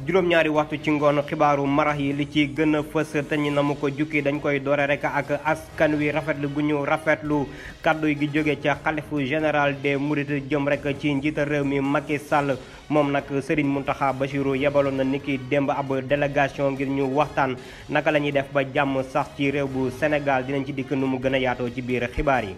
juróom-ñaari waxtu ci ngoon xibaaru marax yi li ci gën a fës te ñi na mu ko jukki dañ koy doore rek ak askan wi rafetlu gu ñu rafetlu kaddu gi jóge ca xalifu général des mourides jëm rek ci njiital réew mi Macky Sall moom nag Serigne Mountakha Bassirou yebaloon na niki démb ab délégation ngir ñu waxtaan naka la ñuy def ba jàmm sax ci réew bu Sénégal dinañ ci dikk nu mu gën a yaatoo ci biir xibaar yi.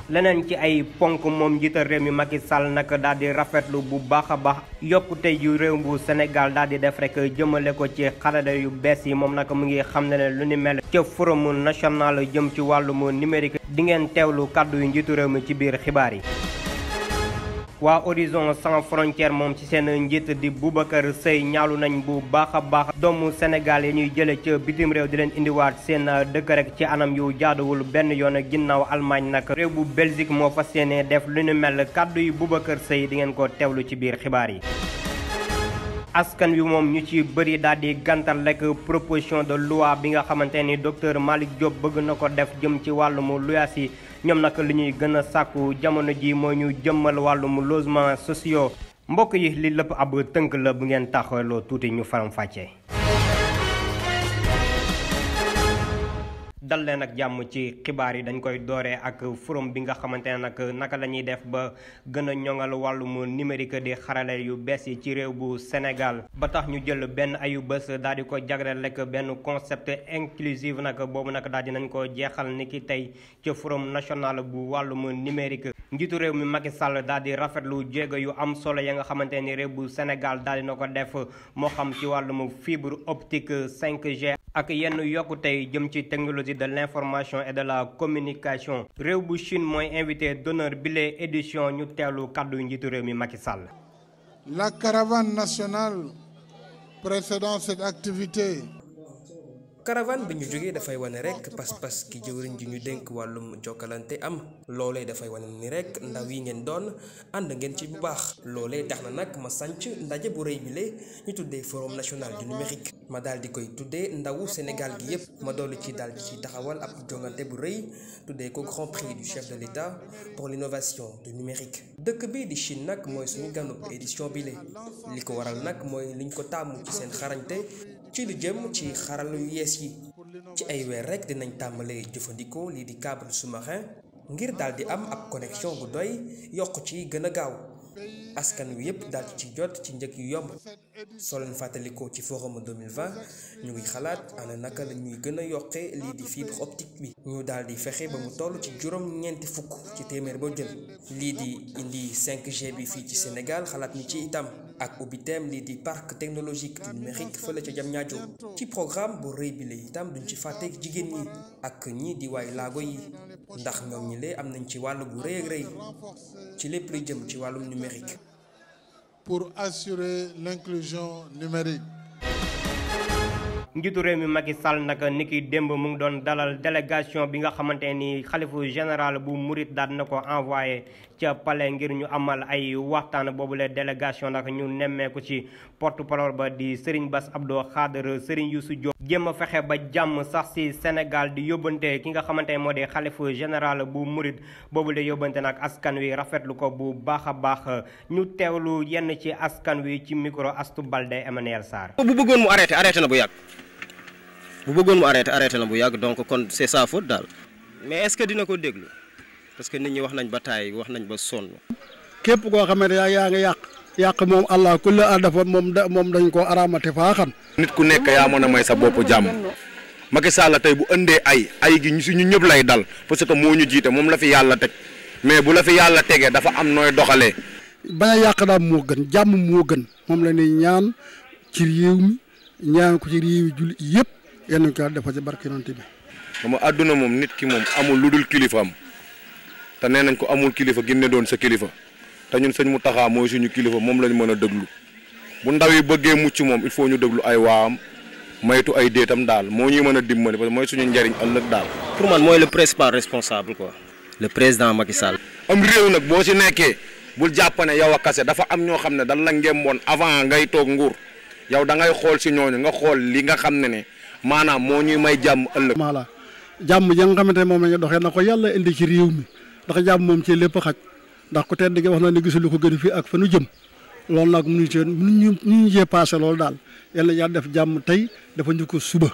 leneen ci ay ponk moom njiital réew mi Macky Sall nag daal di rafetlu bu baax a baax yokkute yu réew bu Sénégal daal di def rek jëmale ko ci xarala yu bees yi moom nag mu ngi xam ne lu ni mel ca forum national jëm ci wàllum numérique di ngeen teewlu kàddu yu njiitu réew mi ci biir xibaar yi. waa Horizon Sans Frontières moom ci seen njiit di Boubacar Seye ñaalu nañ bu baax a baax doomu Sénégal yi ñuy jële ca bitim réew di leen indiwaat seen dëkk rek ci anam yu jaaduwul benn yoon ginnaaw Allemagne nag réew bu Belgique moo fas yéene def lu ni mel kàddu yu Boubacar Seye di ngeen ko teewlu ci biir xibaar yi. askan wi moom ñu ci bëri daal di gàntal rek proposition de loi bi nga xamante ni docteur Malick Diop bëgg na ko def jëm ci wàllum luyaas yi ñoom nag li ñuy gën a sàkku jamono ji mooy ñu jëmmal wàllum logement sociaux mbokk yi li lépp ab tënk la bu ngeen taxawloo tuuti ñu faram fàccee. dal leen ak jàmm ci xibaar yi dañ koy dooree ak forum bi nga xamante ne nag naka la ñuy def ba gën a ñoŋal wàllum numérique di xarale yu bees yi ci réew bu Sénégal ba tax ñu jël benn ayu bés daal di ko jagleel rek benn concept inclusive nag boobu nag daal di nañ ko jeexal ni ki tey ci forum national bu wàllum numérique njiitu réew mi Macky Sall daal di rafetlu jéego yu am solo ya nga xamante ni réew bu Sénégal daal di na ko def moo xam ci wàllum fibre optique 5G ak yenn yokkute jëm ci technologie de l'information et de la communication réew bu Chine mooy invité d'honneur bile édition ñu teelu kàddu njiitu réew mi Macky Sall. La caravane nationale précédant cette activité. caravane bi ñu jógee dafay wane rek pas-pas ki jëwriñ ji ñu dénk wàllum jokkalante am loolee dafay wane ni rek ndaw yi ngeen doon ànd ngeen ci bu baax loolee tax na nag ma sanc ndaje bu rëy bile ñu tuddee forum national du numérique ma daal di koy tuddee ndawu Sénégal gi yépp ma dolli ci daal di ci taxawal ab jongante bu rëy tuddee ko grand prix du chef de l'État pour l'innovation du numérique dëkk bi di Chine nag mooy suñu ganub édition bile li ko waral nag mooy liñ ko tàmmu ci seen xarañte ci lu jëm ci xarala yu yees yi ci ay weer rek dinañ tàmbalee jëfandikoo lii di câble sous-marin ngir daal di am ab connexion bu doy yokk ci gën a gaaw askan wi yépp daal ci jot ci njëg yu yomb soo leen fàttalikoo ci forum 2020 ñu ngi xalaat ana naka la ñuy gën a yokkee lii di fibre optique bi ñu daal di fexe ba mu toll ci juróom-ñeenti fukk ci téeméer boo jël lii di indi 5G bi fii ci Sénégal xalaat ni ci itam ak ubbiteem lii di parc technologique du numérique fële ca Diamniadio ci programme bu rëy bi la itam duñ ci fàtte jigéen ñi ak ñi di waay laago yi ndax ñoom ñi lee am nañ ci wàll gu rëy ak rëy ci lépp luy jëm ci wàllum numérique. Pour assurer l'inclusion numérique. njiitu réew mi Macky Sall nag niki démb mu ngi doon dalal délégation bi nga xamante ni xalifu général bu Mouride daal na ko envoyé ca palais ngir ñu amal ay waxtaan boobule délégation nag ñu nemmeeku ci porte-parole ba di Serigne Bass Abdou Khadre Serigne Youssou Diop jéem a fexe ba jàmm sax ci Sénégal di yóbbante ki nga xamante ne moo di xalifu général bu Mouride boobule yóbbante nag askan wi rafetlu ko bu baax a baax ñu teewlu yenn ci askan wi ci micro Astou Balde Emmanuel Sarr. bu bëggoon mu arrêté na bu yàgg. bu bëggoon mu arrêté na bu yàgg donc kon c'est sa faute daal mais est-ce que dina ko déglu parce que nit ñi wax nañ ba taay wax nañ ba sonn. képp koo xamante yaa ngi yàq moom allah kulli a dafa moom dañ koo araamate faa xam. nit ku nekk yaa mën a may sa bopp jàmm Macky Sall tey bu ëndee ay gi ñu ñëpp lay dal parce que moo ñu jiite moom la fi yàlla teg mais bu la fi yàlla tegee dafa am nooy doxalee. bañ a yàq daal moo gën jàmm moo gën moom la ñuy ñaan ci réew mi ñaan ko ci réew jullit yëpp. yenn ko dafa ci barke yonent bi. xam àdduna moom nit ki moom amul lu dul kilifaam te nee nañ ko amul kilifa ginne doon sa kilifa te ñun sëñ Mountakha mooy suñu kilifa moom lañ mën a déglu bu ndaw yi bëggee mucc moom il faut ñu déglu ay waam maytu ay déetam daal moo ñuy mën a dimbali parce que mooy suñu njariñ ëllëg daal. pour man mooy le principal responsable quoi. le président Macky Sall. am réew nag boo ci nekkee bul jàpp ne yow a kase dafa am ñoo xam ne dañ la ngemboon avant ngay toog nguur yow da ngay xool si ñooñu nga xool li nga xam ne maanaam moo ñuy may jàmm ëllëg. voilà jàmm ja nga xamante ne moom la ñu doxee na ko yàlla indi ci réew mi ndax jàmm moom ci lépp xaj ndax ku tedd gi wax na ne gisul ko gën fii ak fa nu jëm loolu nag mënuñu cee passé loolu daal yàlla yàlla def jàmm tey dafa ñu ko suba.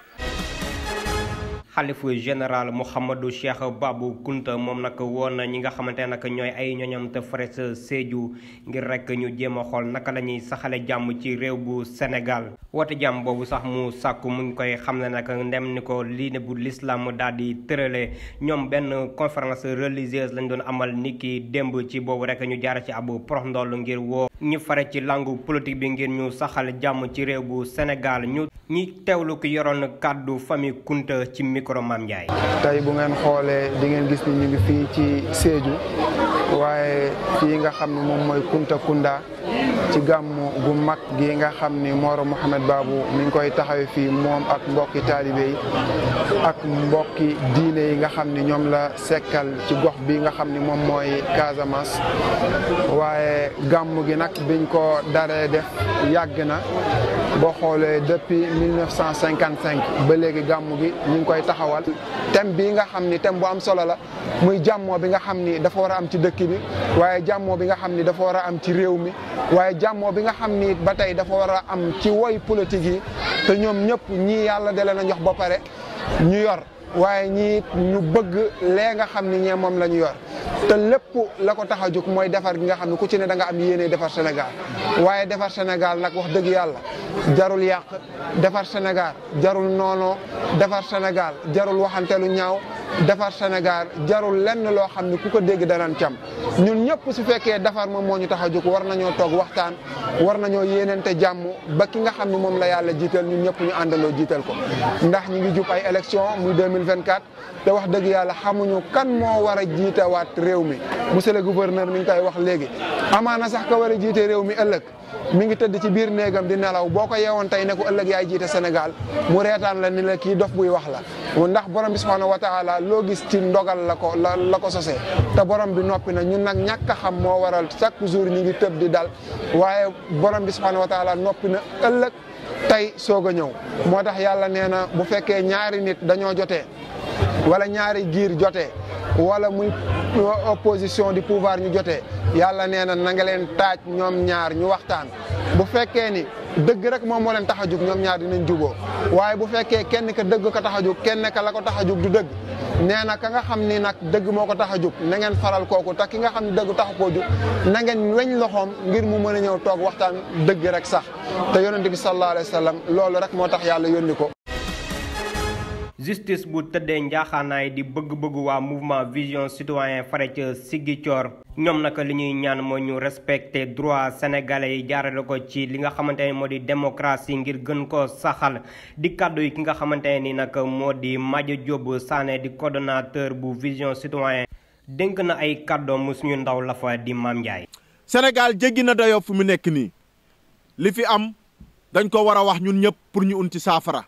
xalifu général Mouhamadou Cheikh Babou Kounta moom nag woon ñi nga xamante ne nag ñooy ay ñoñam te fare sa Sédhiou ngir rek ñu jéem a xool naka la ñuy saxale jàmm ci réew bu Sénégal. woote jàmm boobu sax mu sàkku mu ngi koy xam ne nag ndem ni ko lii ne bu l'islam daal di tërale ñoom benn conférence religieuse lañ doon amal niki démb ci boobu rek ñu jaare ci ab prox ndoll ngir woo ñu fare ci langue politique bi ngir ñu saxal jàmm ci réew bu Sénégal ñi teewlu ko yoroon kàddu famille Kounta ci micro Mame Ndiaye. tey bu ngeen xoolee di ngeen gis ni ñu ngi fii ci Sédhiou waaye fii nga xam ne moom mooy Kounta Kounda ci gàmmu gu mag gi nga xam ni Moro Mouhamed Babou mi ngi koy taxawee fii moom ak mbokki taalibe yi ak mbokki diine yi nga xam ni ñoom la sekkal ci gox bi nga xam ni moom mooy Casamance. waaye gàmmu gi nag biñ ko daree def yàgg na boo xoolee depuis 1955 ba léegi gàmmu gi ñu ngi koy taxawal. thème bii nga xam ni thème bu am solo la muy jàmmoo bi nga xam ni dafa war a am ci dëkk bi waaye jàmmoo bi nga xam ni dafa war a am ci réew mi waaye jàmmoo bi nga xam ni ba tey dafa war a am ci woy politique yi te ñoom ñëpp ñii yàlla da leen a jox ba pare ñu yor waaye ñii ñu bëgg lee nga xam ni ñee moom la ñu yor te lépp la ko tax a jóg mooy defar gi nga xam ne ku ci ne da nga am yéene defar Sénégal waaye defar Sénégal nag wax dëgg yàlla jarul yàq defar Sénégal jarul noonoo defar Sénégal jarul waxantelu ñaaw defar Sénégal jarul lenn loo xam ne ku ko dégg danañ cam ñun ñëpp su fekkee defar moom moo ñu tax a jóg war nañoo toog waxtaan war nañoo yéeneente jàmm ba ki nga xam ne moom la yàlla jiital ñun ñëpp ñu àndandoo jiital ko ndax ñu ngi jub ay élection muy 2024 te wax dëgg yàlla xamuñu kan moo war a jiitewaat réew mi monsieur le gouverneur mi ngi koy wax léegi amaana sax ka war a jiite réew mi ëllëg mi ngi tëdd ci biir néegam di nelaw boo ko yeewoon tey ne ko ëllëg yaay jiite Sénégal mu reetaan la ni la kii dof buy wax la ndax borom bi subhanahu wa taala loo gis ci ndogal la ko sosee te borom bi noppi na ñun nag ñàkk a xam moo waral chaque jour ñi ngi tëb di dal waaye borom bi subhanahu wa taala noppi na ëllëg tey soog a ñëw moo tax yàlla nee na bu fekkee ñaari nit dañoo jotee wala ñaari giir jotee wala muy opposition du pouvoir ñu jotee yàlla nee na na nga leen taaj ñoom ñaar ñu waxtaan bu fekkee ni dëgg rek moom moo leen tax a jóg ñoom ñaar dinañ juboo waaye bu fekkee kenn ka dëgg ko tax a jóg kenn ka la ko tax a jóg du dëgg nee na ka nga xam ni nag dëgg moo ko tax a jóg na ngeen faral kooku te ki nga xam ne dëgg taxu koo jóg na ngeen weñ loxoom ngir mu mën a ñëw toog waxtaan dëgg rek sax te yonent bi sallallahu alayhi wa sallam loolu rek moo tax yàlla yónni ko. justice bu tëddee njaaxaanaay di bëgg-bëggu waa mouvement vision citoyen fare ca Ziguinchor ñoom nag li ñuy ñaan moo ñu respecter droit sénégalais yi jaarale ko ci li nga xamante ne moo di démocratie ngir gën ko saxal di kàddu yi ki nga xamante ne ni nag moo di Madia Diop Sané di coordonnateur bu vision citoyen dénk na ay kàddoom mu suñu ndaw la fa di Mame Ndiaye. Sénégal jéggi na dayoo fu mu nekk nii li fi am dañ ko war a wax ñun ñëpp pour ñu unti saafara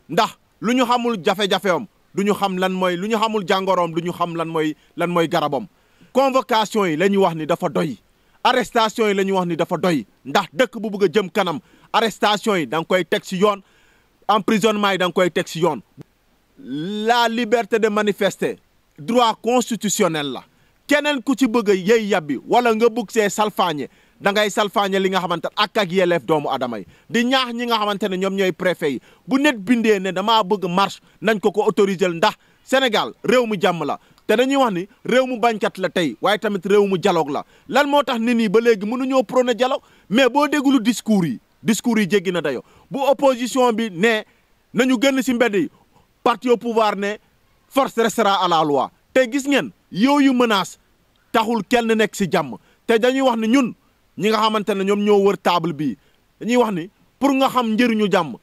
ndax lu ñu xamul jafe-jafeem du ñu xam lan mooy lu ñu xamul jàngoroom du ñu xam lan mooy garabam convocation yi la ñuy wax ni dafa doy arrestation yi la ñuy wax ni dafa doy ndax dëkk bu bëgg a jëm kanam arrestation yi da nga koy teg ci yoon emprisonnement yi da nga koy teg ci yoon. La liberté de manifester droit constitutionnel la keneen ku ci bëgg a yey yabbi wala nga bëgg see salfaañe da ngay salfaañe li nga xamante ak yelleef doomu adama yi di ñaax ñi nga xamante ne ñoom ñooy préfet yi bu net bindee ne damaa bëgg marche nañ ko autoriser ndax Sénégal réew mu jàmm la te dañuy wax ni réew mu bañkat la tey waaye tamit réew mu dialogue la lan moo tax nit ñi ba léegi mënuñoo prôner dialogue mais boo déggulu discours yi jéggi na dayo bu opposition bi ne nañu génn ci mbedd yi parti au pouvoir ne force restera à la loi te gis ngeen yooyu menace taxul kenn nekk ci jàmm te dañuy wax ni ñun ñi nga xamante ne ñoom ñoo wër table bii dañuy wax ni pour nga xam njëriñu jàmm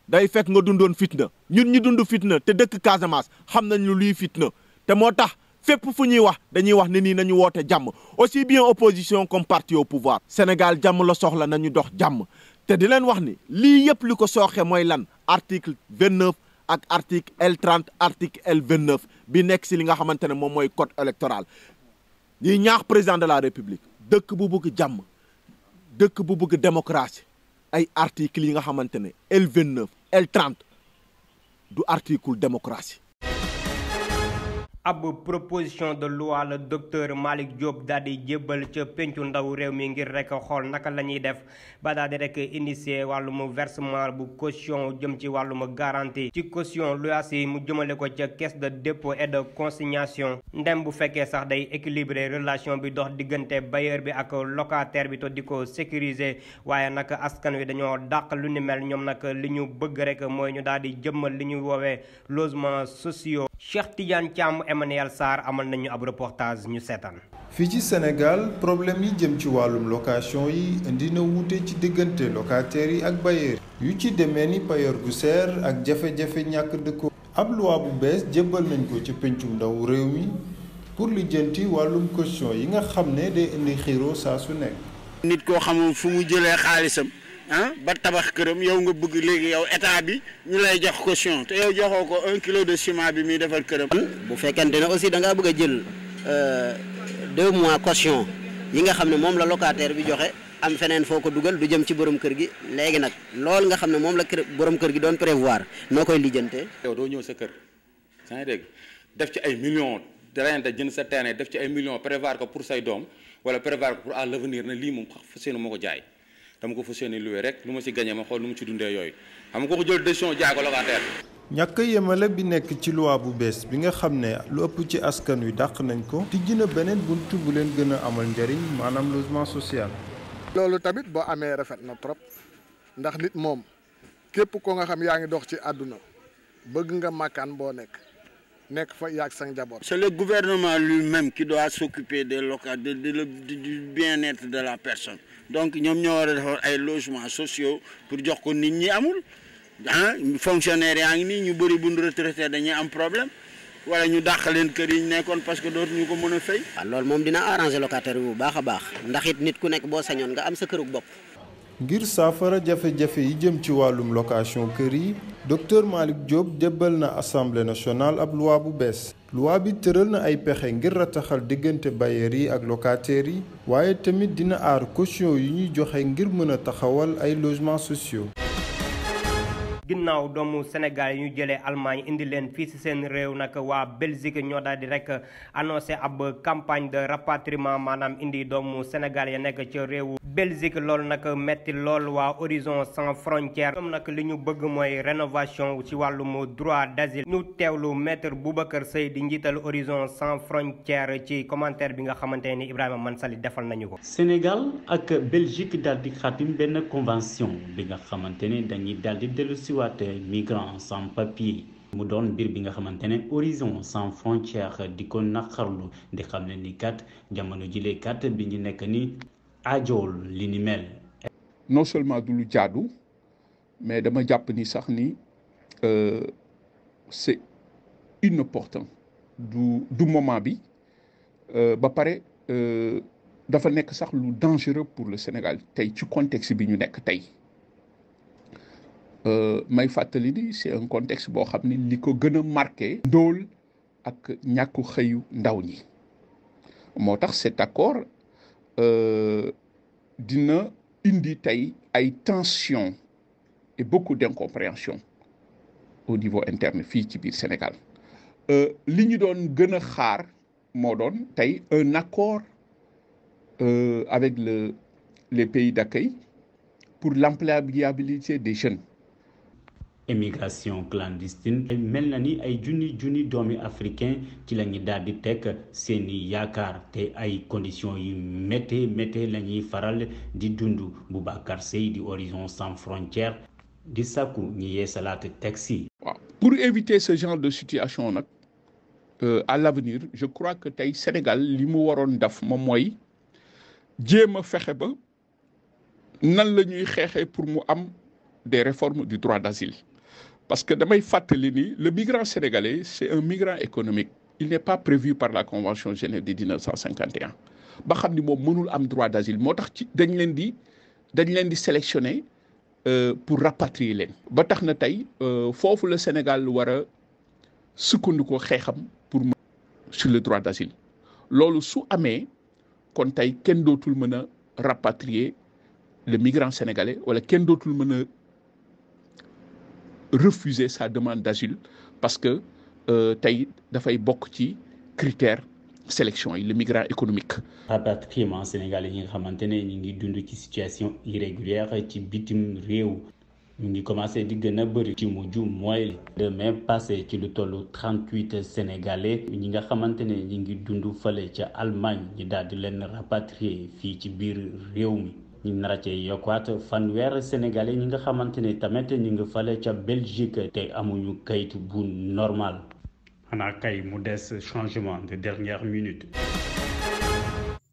day fekk nga dundoon fitna ñun ñi dund fitna te dëkk Casamance xam nañ lu luy fitna te moo tax fépp fu ñuy wax dañuy wax ne nii nañu woote jàmm aussi bien opposition comme parti au pouvoir. Sénégal jàmm la soxla nañu dox jàmm te di leen wax ni lii yëpp li ko sooxe mooy lan article 29 ak article L30 article L29 bi nekk si li nga xamante ne moom mooy code électoral ñuy ñaax président de la république. dëkk bu bëgg jàmm dëkk bu bëgg démocratie ay articles yi nga xamante ne L29 L30 du article démocratie. ab proposition de loi la docteur Malick Diop daal di jébbal ca pencu ndaw réew mi ngir rek xool naka la ñuy def ba daal di rek initier wàllum versement bu caution jëm ci wàllum garantie ci caution luyaas yi mu jëmale ko ca caisse de dépôt et de consignation ndem bu fekkee sax day équilibrer relation bi dox diggante bailleur bi ak locataire bi to di ko sécuriser waaye nag askan wi dañoo dàq lu ni mel ñoom nag li ñu bëgg rek mooy ñu daal di jëmmal li ñu woowee logements sociaux. Cheikh Tidiane Thiam Emmanuel Sarr amal nañu ab reportage ñu seetaan. fii ci Sénégal problème yi jëm ci wàllum location yi indi na wuute ci diggante locataires yi ak bailleurs yu ci demee ni payoor gu seer ak jafe-jafe ñàkk dëkkoo. ab loi bu bees jébbal nañ ko ci pencum ndaw réew mi pour lijjanti wàllum caution yi nga xam ne day indi xiiroo saa su nekk. nit koo xamul fu mu jëlee xaalisam ba tabax këram yow nga bëgg léegi yow état bi ñu lay jox caution te yow joxoo ko 1 kilo de ciment bi muy defar këram. bu fekkente ne aussi da ngaa bëgg a jël 2 mois caution yi nga xam ne moom la locataire bi joxe am feneen foo ko dugal du jëm ci borom kër gi léegi nag loolu nga xam ne moom la borom kër gi doon prévoir noo koy lijjantee. yow doo ñëw sa kër saa ngi dégg def ci ay millions rente jënd sa terrain def ci ay millions prévoir ko pour say doom wala prévoir ko pour à l'avenir ne lii moom fas yéene moo ko jaay. dama ko fas yéene loué rek lu ma ci gagné ma xool lu mu ci dundee yooyu xam nga ko jël décision jaay ko locataire. ñàkk yemale bi nekk ci loi bu bees bi nga xam ne lu ëpp ci askan wi dàq nañ ko tijji na beneen buntu bu leen gën a amal njariñ maanaam logement social. loolu tamit boo amee rafet na trop ndax nit moom képp ko nga xam yaa ngi dox ci àdduna bëgg nga màkkaan boo nekk fa yaag sa njaboot. C'est le gouvernement lui-même qui doit s'occuper des locataires du bien-être de la personne donc ñoom ñoo war a defar ay logements sociaux pour jox ko nit ñi amul fonctionnaire yaa ngi nii ñu bëri bu ñu retraité dañuy am problème wala ñu dàq leen kër yi ñu nekkoon parce que dootuñu ko mën a fay. waaw loolu moom dina arranger locataire bi bu baax a baax ndax it nit ku nekk boo sañoon nga am sa kërug bopp. ngir saafara jafe-jafe yi jëm ci wàllum location kër yi docteur Malick Diop jébbal na assemblée nationale ab loi bu bees. loi bi tëral na ay pexe ngir rataxal diggante bailleurs yi ak locataires yi waaye tamit dina aar caution yi ñuy joxe ngir mën a taxawal ay logements sociaux. ginnaaw doomu Sénégal yi ñu jëlee Allemagne indi leen fii ci seen réew nag waa Belgique ñoo daal di rek annoncé ab campagne de rapatriement maanaam indi doomu Sénégal ya nekk ci réewu Belgique loolu nag metti lool waa Horizon Sans Frontières ñoom nag li ñu bëgg mooy rénovation ci wàllum droit d'asile ñu teewlu maître Boubacar Seye di njiital Horizon Sans Frontières ci commentaire bi nga xamante ni Ibrahima Mansali defal nañu ko. Sénégal ak Belgique daal di xaatim benn convention bi nga xamante ne dañuy daal di dellu si waat migrants sans papier mu doon mbir bi nga xamante ne Horizon Sans Frontières di ko naqarlu di xam ne ni kat jamono jile kat bi ñu nekk ni aajool li ni mel. non seulement du lu jaadu mais dama jàpp ni sax ni c'est inopportun du moment bi ba pare dafa nekk sax lu dangereux pour le Sénégal tey ci contexte bi ñu nekk tey. may fàttali ni c'est un contexte boo xam ni li ko gën a marqué ndóol ak ñàkku xëyu ndaw ñi moo tax cet accord dina indi tey ay tensions et beaucoup d'incompréhension au niveau interne fii ci biir Sénégal li ñu doon gën a xaar moo doon tey un accord avec les pays d'accueil pour l'employabilité des jeunes. Immigration clandestine mel na ni ay junni doomi africain ci la ñu daal di teg seeni yaakaar te ay conditions yu métti la ñuy faral di dund. Boubacar Seye di Horizon Sans Frontières di sàkku ñi yeesalaat taxi. waaw pour éviter ce genre de situation nag à l'avenir je crois que tey Sénégal li mu waroon def moom mooy jéem a fexe ba nan la ñuy xeexee pour mu am des réformes du droit d'asile. Parce que damay fàttali ni le migrant sénégalais c'est un migrant économique il n'est pas prévu par la convention de Genève de 1951 ba xam ni moom mënul am droit d'asile moo tax ci dañ leen di sélectionner pour rapatrier leen ba tax na tey foofu le Sénégal war a sukkandiku xeexam pour sur le droit d'asile loolu su amee kon tey kenn dootul mën a rapatrier le migrant sénégalais wala kenn dootul mën a refuser sa demande d'asile parce que tey dafay bokk ci critère sélection yi le migrant économique. rapatriement sénégalais yi nga xamante ne ñu ngi dund ci situation irrégulière ci bitim réew ñu ngi commencé di gën a bëri ci mujj mooy le mai passé ci lu tollu 38 sénégalais ñi nga xamante ne ñi ngi dund fële ca Allemagne ñi daal di leen rapatrier fii ci biir réew mi. ñu nar a cee yokkaat fanweer sénégalais ñi nga xamante ne tamit ñu ngi fale ca Belgique te amuñu kayit bu normal xanaa kay mu des changement de dernière minute.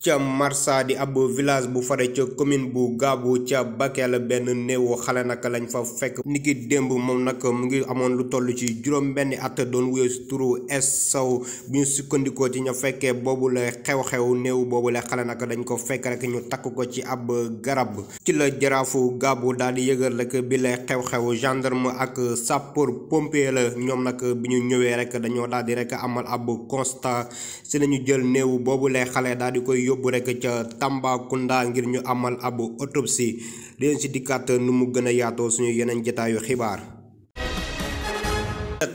ca Marsa di ab village bu fare ca commune bu Gaabu ca Bakel benn néewu xale nag lañ fa fekk niki démb moom nag mu ngi amoon lu toll ci juróom benni at doon wuyoo si turu Sow bu ñu sukkandikoo ci ña fekkee boobu la xew-xew néew boobu la xale nag dañ ko fekk rek ñu takk ko ci ab garab ci la jaraafu Gaabu daal di yëgal rek bi la xew-xew gendarme ak sapeur pompier la ñoom nag bi ñu ñëwee rek dañoo daal di rek amal ab constat si nañu jël néew boobu la xale daal di koy yóbbu rek ca Tambacounda ngir ñu amal ab autopsie di leen si dikkaat nu mu gën a yaatoo suñu yeneen jotaayu xibaar.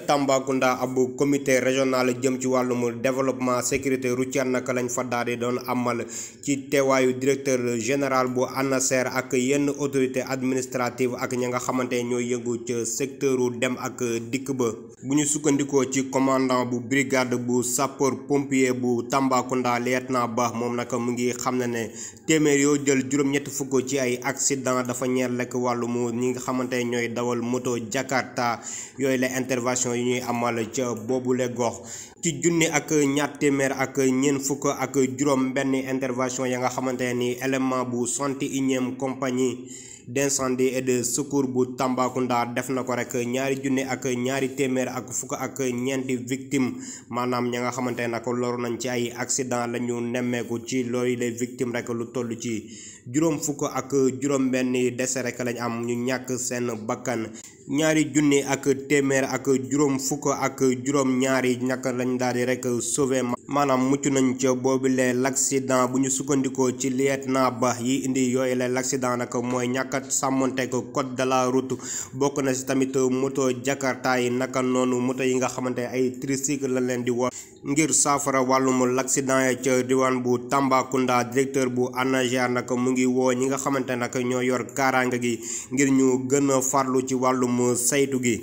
Tambacounda ab comité régional jëm ci wàllum développement sécurité routière naka lañ fa daal di doon amal ci teewaayu directeur général bu ANASER ak yenn autorité administrative ak ñi nga xamante ñoo yëngu ca secteuru dem ak dikk ba bu ñu sukkandikoo ci commandant bu brigade bu sapeur pompier bu Tambacounda lieutenant Ba moom nag mu ngi xam ne téeméer yoo jël juróom-ñetti fukk ci ay accident dafa ñeel lekk wàllum ñi nga xamante ñooy dawal moto Jakarta yooyu la intervention yi ñuy amal ca boobule gox ci junni ak ñaar téeméer ak ñeent fukk ak juróom benn intervention ya nga xamante ni élément bu 61e compagnie d'incendie et de secours bu Tambacounda def na ko rek ñaari junni ak ñaari téeméer ak fukk ak ñeenti victime maanaam ña nga xamante nag loru nañ ci ay accident la ñu nemmeeku ci loolu les victimes rek lu toll ci juróom fukk ak juróom benn décès rek lañ am ñu ñàkk seen bakkan ñaari junni ak téeméer ak juróom fukk ak juróom ñaari ñàkk lañ daal di rek sauvé maanaam mucc nañ ca boobu l'accident bu ñu sukkandikoo ci lieutenant Ba yi indi yooyu l'accident nag mooy ñàkk sàmmonte ko code de la route bokk na si tamit moto Jakarta yi naka noonu moto yi nga xamante ay tricycle la leen di wax ngir saafara wàllum l'accident ya ca diwaan bu Tambacounda directeur bu ANASER nag mu ngi woo ñi nga xamante nag ñoo yor kaaraange gi ngir ñu gën a farlu ci wàllum saytu gi.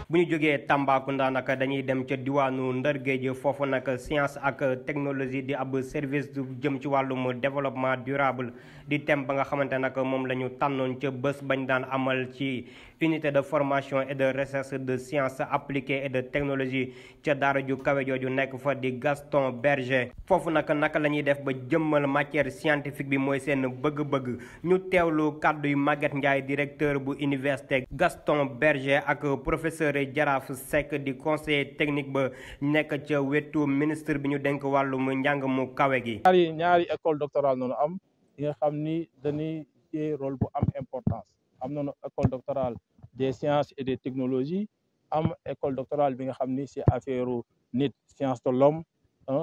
bu ñu jógee Tambacounda nag dañuy dem ca diwaanu Ndar Géej foofu nag science ak technologie di ab service du jëm ci wàllum développement durable di thème ba nga xamante nag moom la ñu tànnoon ca bés bañ daan amal ci unité de formation et de recherche de sciences appliquées et de technologie ca daara ju kawe jooju nekk fa di Gaston Berger foofu nag naka la ñuy def ba jëmmal matière scientifique bi mooy seen bëgg-bëgg ñu teewlu kàddu yu Maguette Ndiaye directeur bu université Gaston Berger ak professeur Jaraaf Seck di conseiller technique ba nekk ca wetu ministre bi ñu dénk wàllum njàng mu kawe gi. ñaari école doctorale noonu am yi nga xam ni dañuy jouer rôle bu am importance am nañu école doctorale des sciences et des technologies am école doctorale bi nga xam ni ci affaire nit science de l'homme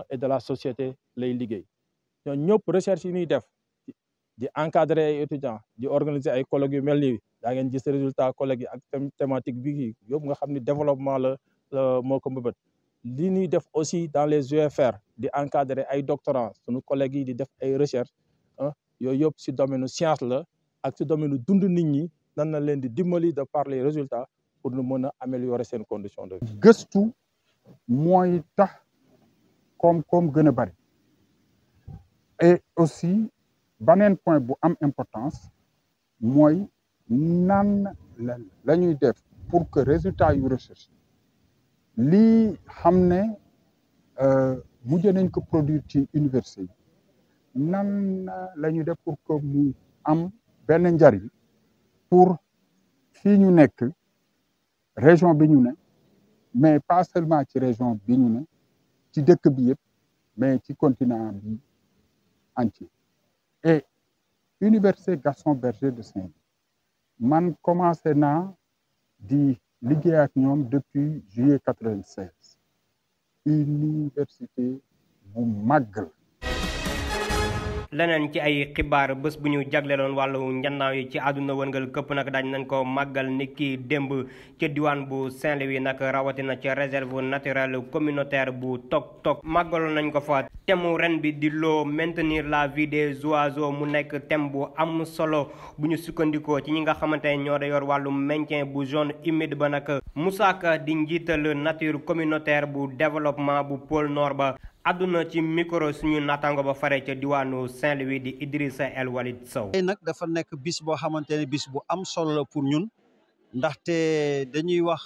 et de la société lay liggéey ñoom ñëpp recherche yi ñuy def di encadrer ay étudiants di organiser ay colloques yu mel nii daa ngeen gis résultat collègues yi ak thématique bi yëpp nga xam ni développement la moo ko mbëbët li ñuy def aussi dans les UFR di encadrer ay doctorants sunu collègues yi di def ay recherche yooyu yëpp ci domaine science la ak ci domaine dund nit ñi nan na leen di dimbali de par les résultats pour nu mën a améliorer seen condition de vie. gëstu mooy tax koom-koom gën a bari et aussi beneen point bu am importance mooy nan la ñuy def pour que résultat yu recherche lii xam ne mujj nañ ko produire ci université yi nan la ñuy def pour que mu am benn njariñ pour fii ñu nekk région bi ñu ne mais pas seulement ci région bi ñu ne ci dëkk bi yëpp mais ci continent bi entier et université Gaston Berger de Saint-Louis man commencé naa di liggéey ak ñoom depuis juillet 96 université bu màgg la leneen ci ay xibaar bés bu ñu jagleeloon wàllu njannaaw yi ci àdduna wërngal këpp nag dañ nañ ko màggal niki démb ca diwaan bu Saint-Louis nag rawatina ca réserve naturelle communautaire bu Tok-Tok màggaloon nañ ko fa. thème ren bi di loo maintenir la vie des oiseaux mu nekk thème bu am solo bu ñu sukkandikoo ci ñi nga xamante ne ñoo da yor wàllu maintien bu zone humide ba nag Moussa Ka di njiital nature communautaire bu développement bu pôle nord ba àdduna ci micro suñu naataango ba fare ca diwaanu Saint-Louis di Idrissa El Walid Sow. tey nag dafa nekk bis boo xamante ne bis bu am solo la pour ñun ndaxte dañuy wax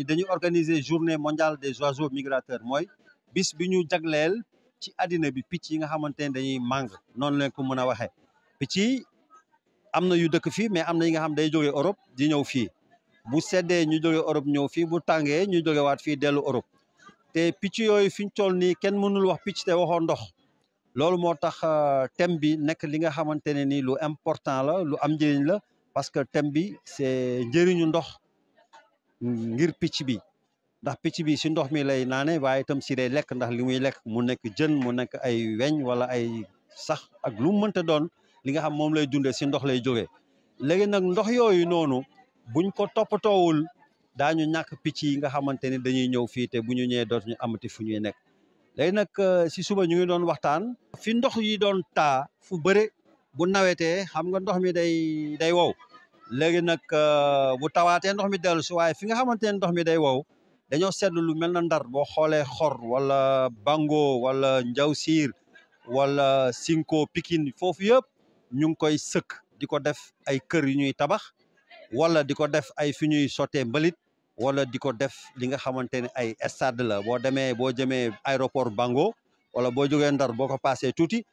dañuy organiser journée mondiale des oiseaux migrateurs mooy bis bi ñu jagleel ci àddina bi picc yi nga xamante ne dañuy màng noonu lañ ko mën a waxee picc yi am na yu dëkk fii mais am na yi nga xam day jógee Europe di ñëw fii bu seddee ñu jógee Europe ñëw fii bu tàngee ñu jóge waat fii dellu Europe. te picc yooyu fi ñu toll nii kenn mënul wax picc te waxoo ndox loolu moo tax thème bi nekk li nga xamante ne ni lu important la lu am njëriñ la parce que thème bi c'est njëriñu ndox ngir picc bi ndax picc bi si ndox mi lay naane waaye itam si lay lekk ndax li muy lekk mu nekk jën mu nekk ay weñ wala ay sax ak lu mu mënta doon li nga xam moom lay dundee si ndox lay jógee léegi nag ndox yooyu noonu buñ ko toppatoowul daañu ñàkk picc yi nga xamante ni dañuy ñëw fii te bu ñu ñëwee dootuñu amati fu ñuy nekk léegi nag si suba ñu ngi doon waxtaan fi ndox yi doon taa fu bëre bu nawetee xam nga ndox mi day wow léegi nag bu tawaatee ndox mi dellu si waaye fi nga xamante ne ndox mi day wow dañoo seetlu lu mel na Ndar boo xoolee Xor wala Bango wala Njawsiir wala Sinko Pikine foofu yëpp ñu ngi koy sëkk di ko def ay kër yu ñuy tabax wala di ko def ay fi ñuy sottee mbalit wala di ko def li nga xamante ne ay stade la boo jëmee aéroport Bango wala boo jógee Ndar boo ko passé tuuti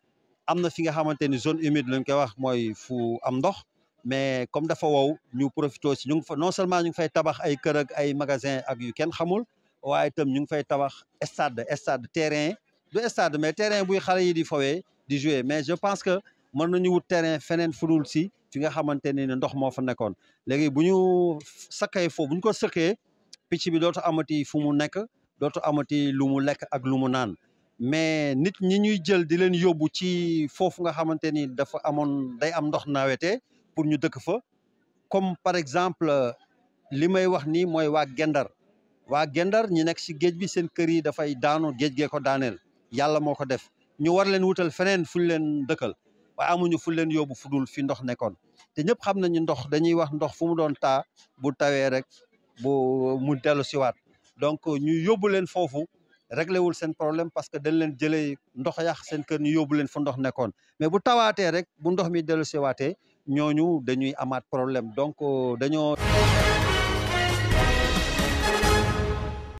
am na fi nga xamante ni zone humide lañ koy wax mooy fu am ndox mais comme dafa wow ñu profité si ñu ngi fa non seulement ñu ngi fay tabax ay kër ak ay magasin ak yu kenn xamul waaye itam ñu ngi fay tabax stade terrain du stade mais terrain buy xale yi di fowee di jouer mais je pense que mën nañu wut terrain feneen fudul si fi nga xamante ne ndox moo fa nekkoon léegi bu ñu sakkee foofu bu ñu ko sëkkee picc bi dootu amati fu mu nekk dootu amati lu mu lekk ak lu mu naan mais nit ñi ñuy jël di leen yóbbu ci foofu nga xamante ni dafa amoon day am ndox nawetee pour ñu dëkk fa comme par exemple li may wax nii mooy waa Gendar ñi nekk si géej bi seen kër yi dafay daanu géej gee ko daaneel yàlla moo ko def ñu war leen wutal feneen fu ñu leen dëkkal waaye amuñu fu leen yóbbu fu dul fi ndox nekkoon te ñëpp xam nañu ndox dañuy wax ndox fu mu doon taa bu tawee rek bu mu dellu siwaat donc ñu yóbbu leen foofu réglé wul seen problème parce que dañ leen jëlee ndox yàq seen kër ñu yóbbu leen fu ndox nekkoon mais bu tawaatee rek bu ndox mi dellu siwaatee ñooñu dañuy amaat problème donc dañoo